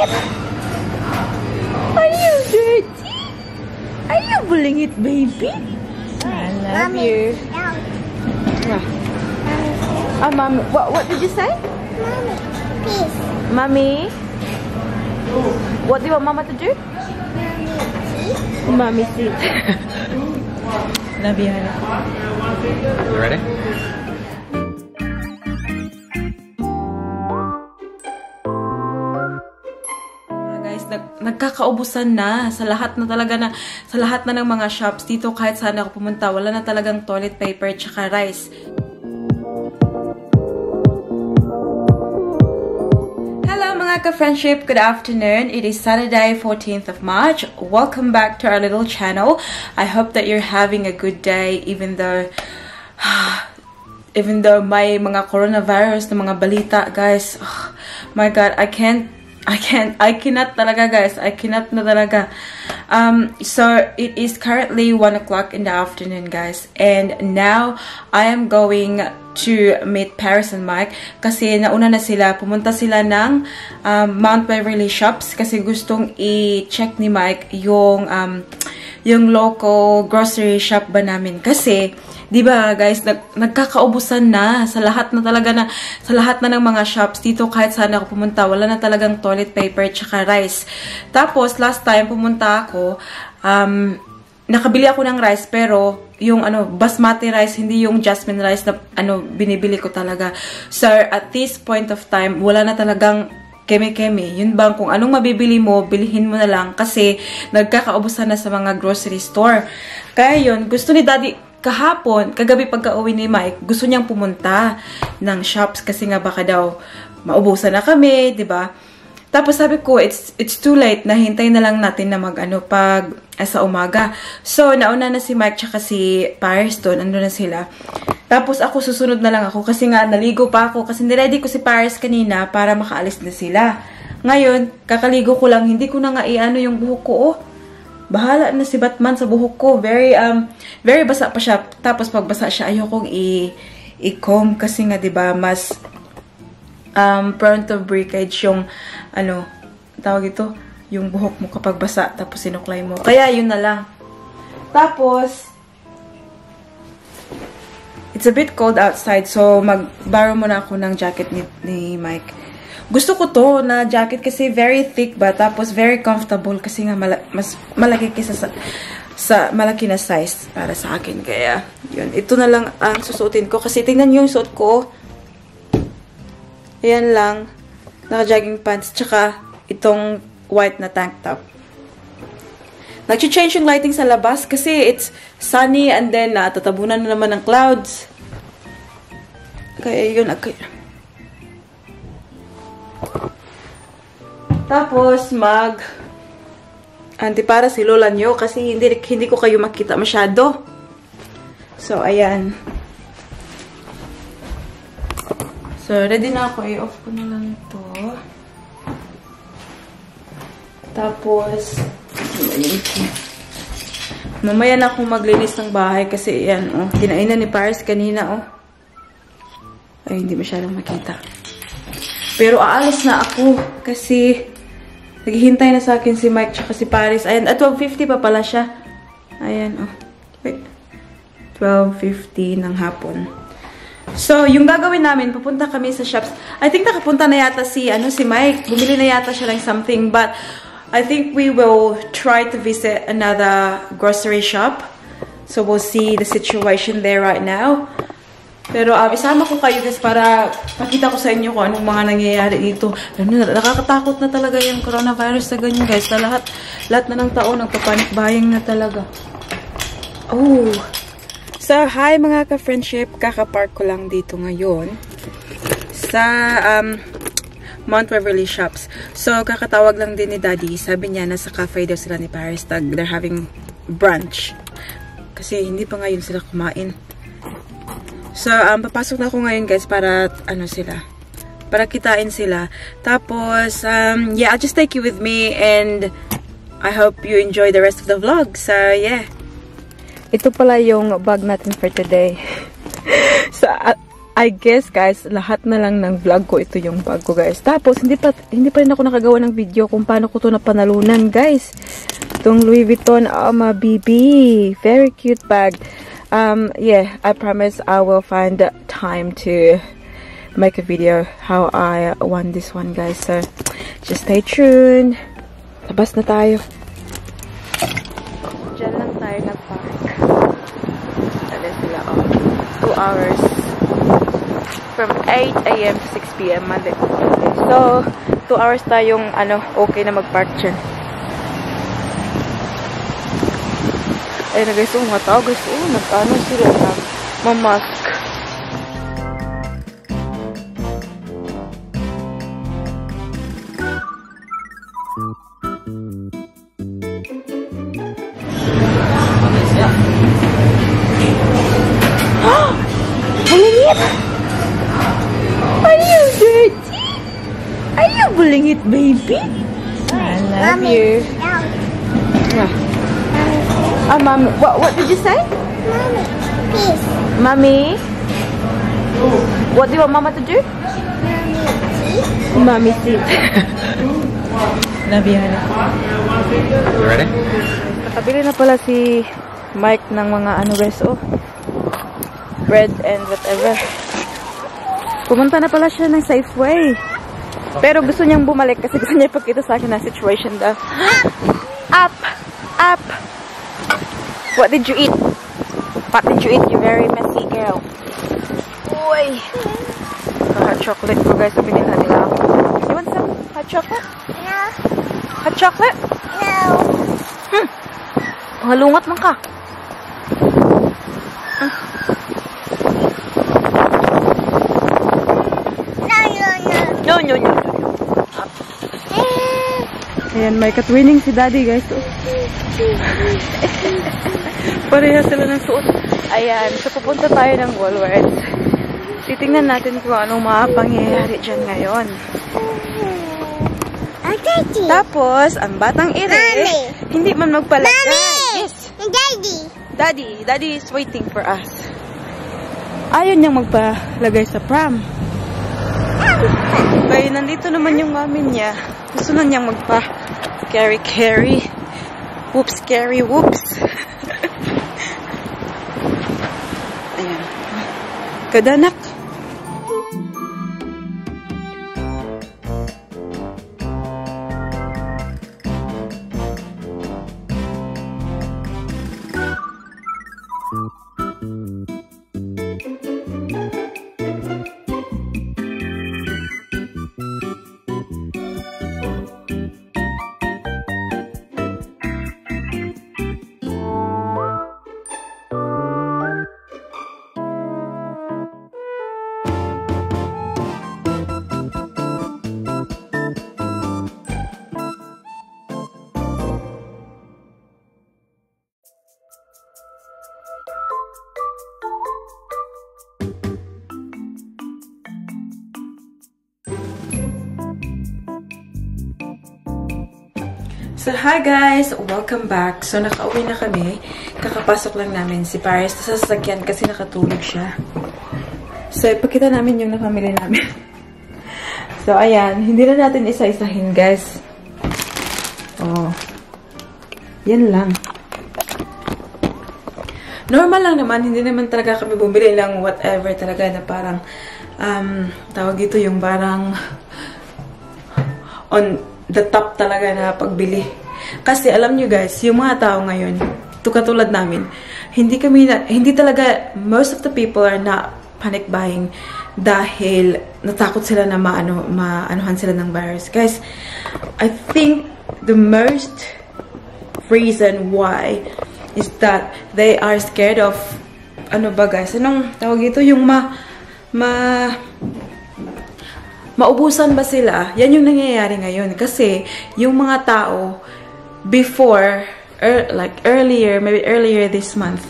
Are you dirty? Are you bullying it, baby? I love you. Mommy. What did you say? Mommy, please. Mommy? What do you want Mama to do? Mommy, sit. Love you, Hannah. You ready? Guys, nagkakaubusan na sa lahat na ng mga shops dito. Kahit saan ako pumunta, wala na talagang toilet paper tsaka rice. Hello mga ka-friendship, good afternoon. It is Saturday, 14th of March. Welcome back to our little channel. I hope that you're having a good day even though may mga coronavirus na mga balita, guys. Oh, my God, I cannot talaga, guys. I cannot na talaga. So it is currently 1 o'clock in the afternoon, guys. And now I am going to meet Paris and Mike kasi nauna na sila. Pumunta sila ng Mount Beverly Shops kasi gustong i-check ni Mike yung local grocery shop ba namin. Kasi, di ba guys, nagkakaubusan na sa lahat na ng mga shops dito. Kahit saan ako pumunta, wala na talagang toilet paper tsaka rice. Tapos last time pumunta ako, nakabili ako ng rice pero yung basmati rice, hindi yung jasmine rice na binibili ko talaga. So at this point of time, wala na talagang keme-keme. Yun bang kung anong mabibili mo, bilhin mo na lang kasi nagkakaubusan na sa mga grocery store. Kaya yun, gusto ni Daddy kahapon, kagabi pagka-uwi ni Mike, gusto niyang pumunta ng shops kasi nga baka daw maubusan na kami, 'di ba? Tapos sabi ko, it's too late, nahintayin na lang natin na pag sa umaga. So, nauna na si Mike tsaka si Paris doon, ando na sila. Tapos ako susunod na lang ako kasi nga naligo pa ako kasi niready ko si Paris kanina para makaalis na sila. Ngayon, kakaligo ko lang, hindi ko na nga yung buhok ko, oh. Bahala na si Batman sa buhok ko. Very basa pa siya. Tapos pag basa siya, ayokong i-comb kasi nga 'di ba, mas prone to breakage yung tawag ito, yung buhok mo kapag basa tapos sinuklay mo. Kaya yun na lang. Tapos it's a bit cold outside, so mag-borrow muna ako ng jacket ni Mike. Gusto ko to na jacket kasi very thick ba, tapos very comfortable kasi nga mas malaki kaysa sa malaki na size para sa akin. Kaya yun, ito na lang ang susuotin ko kasi tingnan niyo yung suot ko. Ayan lang, naka-jogging pants, tsaka itong white na tank top. Nag-change yung lighting sa labas kasi it's sunny and then tatabunan na naman ng clouds. Kaya yun, okay. Tapos antipara si lola nyo kasi hindi ko kayo makita masyado. So, ayan. So, ready na ako. I-off ko na lang ito. Tapos, mamaya na akong maglinis ng bahay kasi yan, oh. Kinainan ni Paris kanina, oh. Ay, hindi masyadong makita. Pero aalis na ako kasi naghihintay na sa akin si Mike tsaka si Paris. Ayan, at 12:50 pa pala siya. Ayan, oh. Wait. 12:50 ng hapon. So, yung gagawin namin, pupunta kami sa shops. I think nakapunta na yata si Mike. Bumili na yata siya ng something. But, I think we will try to visit another grocery shop. So, we'll see the situation there right now. Pero, isama ko kayo guys para pakita ko sa inyo kung anong mga nangyayari dito. Nakakatakot na talaga yung coronavirus na ganyan guys. Na lahat na ng tao nagpapanik buying na talaga. Oh! So, hi mga ka-friendship. Kaka-park ko lang dito ngayon sa Mount Beverly Shops. So, kakatawag lang din ni Daddy. Sabi niya, nasa cafe daw sila ni Paris. They're having brunch. Kasi hindi pa ngayon sila kumain. So, papasok na ako ngayon guys para, para kitain sila. Tapos, yeah, I'll just take you with me and I hope you enjoy the rest of the vlog. So, yeah. Ito pala yung bag natin for today. So, I guess guys, lahat na lang ng vlog ko ito yung bag ko guys. Tapos hindi pa rin ako nakagawa ng video kung paano ko to napanalunan guys. Itong Louis Vuitton Alma BB. Very cute bag. Yeah, I promise I will find time to make a video how I won this one guys. So just stay tuned. Labas na tayo. Diyan lang tayo nag-park. Dali sila, oh. 2 hours. From 8 AM to 6 PM, Monday to Friday. So, 2 hours tayong, okay na mag-park dyan. Ayun na guys, mga tao guys, nag-ano sila, mamask. Are you dirty? Are you bullying it, baby? I love you. Mommy. What did you say? Mommy, please. Mommy? What do you want Mama to do? Mommy, sit. Love you, honey. You ready? Nakabili na pala si Mike ng mga guys, bread and whatever. Pumunta na pala siya ng Safeway. Pero gusto niyang bumalik kasi gusto niya ipakita sa akin na situation daw. Up! Up! What did you eat? What did you eat, you very messy girl? Uy! Hot chocolate ko guys, binilhan nila ako. You want some hot chocolate? No. Hot chocolate? No. Halungat man ka. No. Ayan, may katwining si Daddy, guys. Pareha sila ng suot. Ayan, so pupunta tayo ng Woolworths. Titingnan natin kung anong mga pangyayari dyan ngayon. Tapos, ang batang ire, hindi man magpalagay. Mommy! Yes. Daddy! Daddy is waiting for us. Ayaw niyang magpalagay sa pram. Kaya nandito naman yung mami niya. Gusto na niyang magpa-carry. Whoops, carry, whoops. Ayan. Kadanak. So, hi guys! Welcome back. So, nakauwi na kami. Kakapasok lang namin si Paris sa sasakyan kasi nakatulog siya. So, ipakita namin yung napamili namin. So, ayan. Hindi na natin isa-isahin, guys. Oh. Yan lang. Normal lang naman. Hindi naman talaga kami bumili lang whatever talaga na parang tawag dito yung parang on the top talaga na pagbili. Kasi alam nyo guys, yung mga tao ngayon, katulad namin, hindi talaga, most of the people are not panic buying dahil natakot sila na maanuhan sila ng virus. Guys, I think the most reason why is that they are scared of, anong tawag ito, yung maubusan ba sila? Yan yung nangyayari ngayon. Kasi, yung mga tao, before, maybe earlier this month,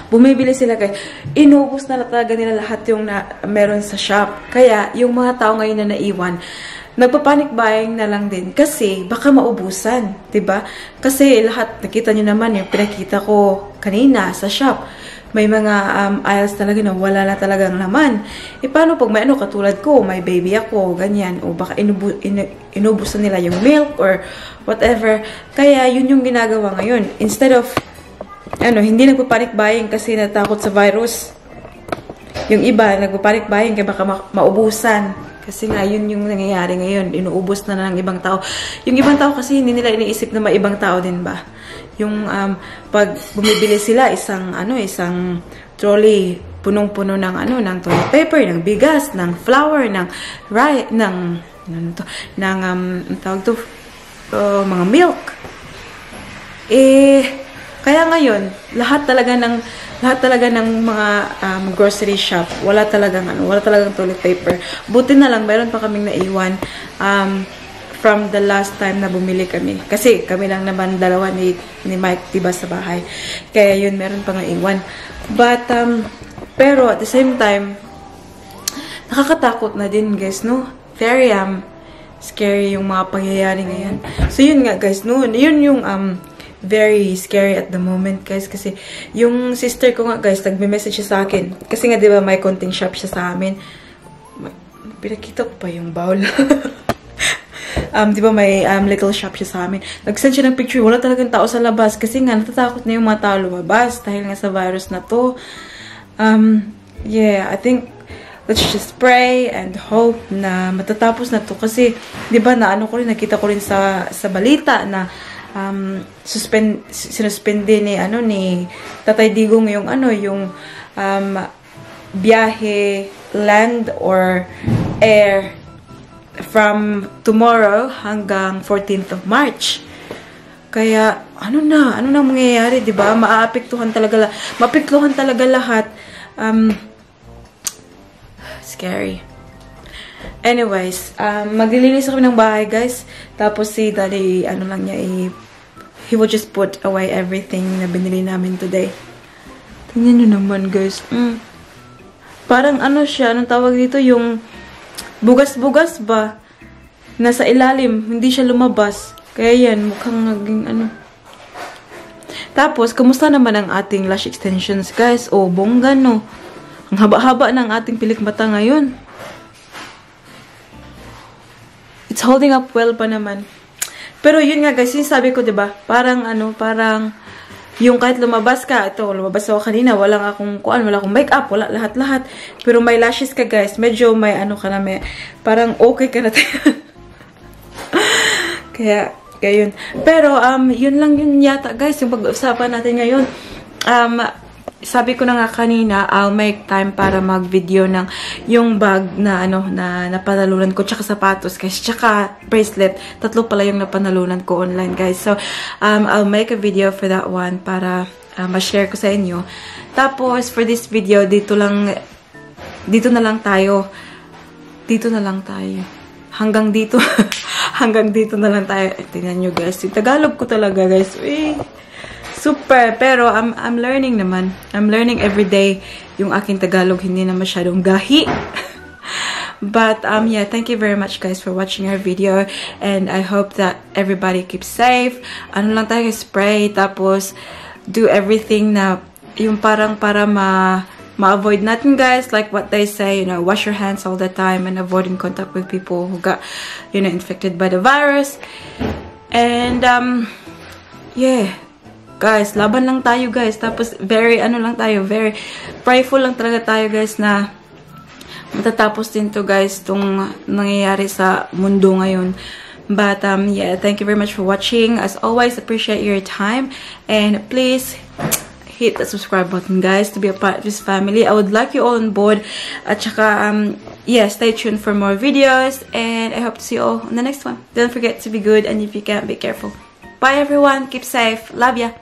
bumibili sila guys. Inubos na talaga nila lahat yung meron sa shop. Kaya, yung mga tao ngayon na naiwan, nagpa-panic buying na lang din. Kasi, baka maubusan. Diba? Kasi, lahat, nakita nyo naman yung pinakita ko kanina sa shop. may mga aisles talaga na wala na talagang laman. Paano pag may katulad ko, may baby ako, ganyan, o baka inubusan nila yung milk or whatever. Kaya yun yung ginagawa ngayon. Instead of, hindi nagpa-panic buying kasi natakot sa virus. Yung iba, nagpa-panic buying kaya baka maubusan. Kasi nga, yun yung nangyayari ngayon. Inuubos na ng ibang tao. Yung ibang tao kasi hindi nila iniisip na may ibang tao din ba? Yung pag bumibili sila isang trolley punong-puno ng ng toilet paper, ng bigas, ng flour, ng rice, mga milk. Kaya ngayon, lahat talaga ng mga grocery shop, wala talagang toilet paper. Buti na lang mayroon pa kaming naiwan from the last time na bumili kami. Kasi kami lang naman dalawa ni Mike, diba, sa bahay. Kaya yun, meron pang naiwan. But, pero at the same time, nakakatakot na din, guys, no? Very, scary yung mga pangyayari ngayon. So, yun nga, guys, no? Yun yung, very scary at the moment, guys. Kasi, yung sister ko nga, guys, nagme-message siya sa akin. Kasi nga, diba, may konting shop siya sa amin. Pinakita ko pa yung bowl. Diba may little shop siya sa amin. Nag-send siya ng picture. Wala talagang tao sa labas. Kasi nga, natatakot na yung mga tao lumabas. Dahil nga sa virus na to. Yeah, I think let's just pray and hope na matatapos na to. Kasi, diba, nakita ko rin sa balita na sinuspende ni Tatay Digong yung biyahe, land or air from tomorrow hanggang 14th of March. Kaya, ano na mangyayari, di ba? Maapektuhan talaga lahat. Scary. Anyways, maglilinis kami ng bahay, guys. Tapos si Daddy, he will just put away everything na binili namin today. Tingnan nyo naman, guys. Parang siya, anong tawag dito, yung bugas-bugas ba? Nasa ilalim, hindi siya lumabas. Kaya yan, mukhang naging Tapos, kamusta naman ang ating lash extensions, guys? Bongga, no? Ang haba-haba ng ating pilik mata ngayon. It's holding up well pa naman. Pero yun nga, guys, yung sabi ko, diba? Parang, yung kahit lumabas ka, lumabas ako kanina, wala akong makeup, wala lahat-lahat. Pero may lashes ka, guys. Medyo may parang okay ka na tayo. kaya yun. Pero, yun lang yun yata, guys, yung pag-usapan natin ngayon. Sabi ko na nga kanina, I'll make time para mag-video ng yung bag na napanalunan ko, tsaka sapatos, guys, tsaka bracelet. 3 pala yung napanalunan ko online, guys. So, I'll make a video for that one para ma-share ko sa inyo. Tapos, for this video, dito na lang tayo. Hanggang dito. Hanggang dito na lang tayo. Tingnan nyo, guys. Yung Tagalog ko talaga, guys. Super. Pero, I'm learning naman. I'm learning every day. Yung aking Tagalog, hindi na masyadong gahi. But, yeah, thank you very much, guys, for watching our video. And I hope that everybody keeps safe. Lang tayo, spray. Tapos, do everything na, yung parang para ma-avoid natin, guys. Like what they say, wash your hands all the time and avoiding contact with people who got, infected by the virus. And, yeah. Guys, laban lang tayo, guys. Tapos, very prayerful lang talaga tayo, guys, na matatapos din to, guys, itong nangyayari sa mundo ngayon. But, yeah, thank you very much for watching. As always, appreciate your time. And please, hit the subscribe button, guys, to be a part of this family. I would like you all on board. At saka, yeah, stay tuned for more videos. And I hope to see you all on the next one. Don't forget to be good. And if you can, be careful. Bye, everyone. Keep safe. Love ya.